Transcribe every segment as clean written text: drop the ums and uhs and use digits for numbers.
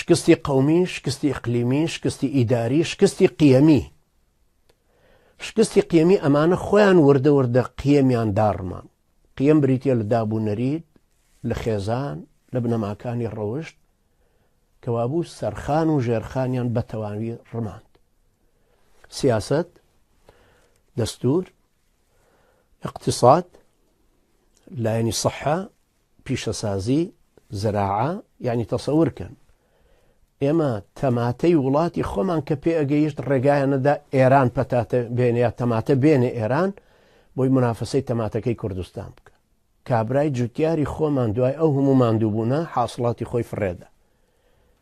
شکستی قەومی، شکستی ئیقلیمی، شکستی ئیداری، شکستی قیەمی. شکستی قیەمی ئەمانە خۆیان وردە وردە قیەمیان داڕمان. قیەم بریتیە لە داب و نەریت، لە خێزان، لە بنەماکانی ڕەوشت، کەوابوو سەرخان و ژێرخانیان بە تەواوی ڕماند. سیاسەت، دەستور، اقتصاد، لایەنی سەحە، پیشەسازی، زراعە، یانی تەسەور کەن ئێمە تەماتەی وڵاتی خۆمان کە پێ ئەگەیشت ڕێگایان نەدا ئێران پەتاتە بێنێ یا تەماتە بێنێ ئێران بۆی منافەسەی تەماتەکەی کوردستان بکە کابرای جوتیاری خۆمان دوای ئەو هەموو ماندووبوونە حاصڵاتی خۆی فڕێدا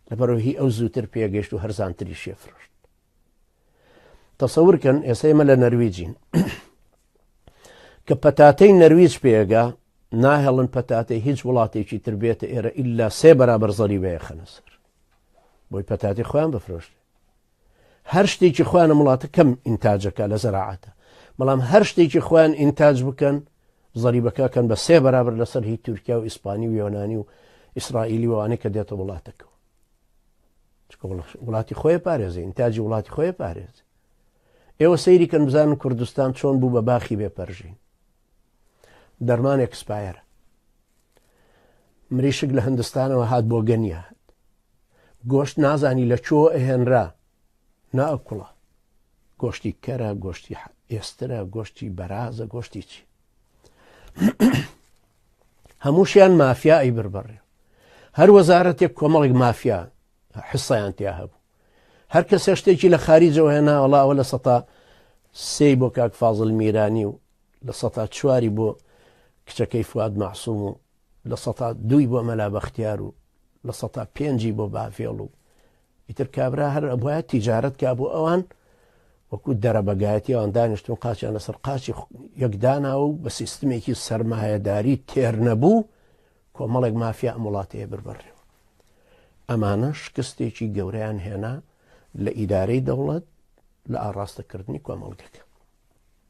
لەبەرەوە هی ئەو زووتر پێگەیشت و هەرزانتری شێفرۆشت تەسەور کەن ئێستا ئێمە لە نەرویجین کە پەتاتەی نەرویج پێگا ناهێڵن پەتاتەی هیچ وڵاتێکی تر بێتە ئێرە ئللا سێ بەرابەر زەریبەیە خەنە سەر بۆی پەتاتی خۆیان بفرۆشت هەر شتێکی خۆیانە وڵاتە کەم ئینتاجەکە لە زەراعەتە بەڵام هەر شتێکی خۆیان ئینتاج بکەن زەریبەکەکەن بە سێ بەرابەر لەسەر هی تورکیا و ئیسپانی و یۆنانی و ئیسرائیلی وانەی کە دێتە وڵاتەکەەوە چکە وڵاتی خۆی پارێزی ئینتاجی وڵاتی خۆی پارێز ئێوە سەیری کەن بزانن کوردستان چۆن بوو بە باخی بێ پەرژین دەرمان ئێکسپایەرە مریشک لە هندستانەوە هات بۆ گەنیە هات گۆشت نازانی لە چۆ ئەهێنرا ناکوڵە گۆشتی کەرە گۆشتی ئێسترە گۆشتی بەرازە گۆشتی چی هەمووشیان مافیا ئەی بربڕێ هەر وەزارەتێک کۆمەڵێک مافیا حسەیان تیا هەبوو هەر کەسێ شتێکی لە خاریجەوە هێنا وەڵا ئەوە لە سەتا سێی بۆ کاک فازل میرانی و لە سەتا چواری بۆ کچەکەی فواد مەعسوم و لە سەتا دووی بۆ مەلا بەختیار و لە سەتا پێنجی بۆ باڤێڵ و ئیتر کابرا هەر ئەبواە تیجارەت کا بۆ ئەوان وەکو دەرەبەگایەتی ئەوان دانیشتون قاچیان لەسەر قاچی یەکداناوە و بە سیستمێکی سەرمایەداری تێر نەبوو کۆمەڵێک مافیا ئەم وڵاتەیە بربڕێەوە ئەمانە شکستێکی گەورەیان هێنا لە ئیدارەی دەوڵەت لە ئاڕاستەکردنی کۆمەڵگەکە.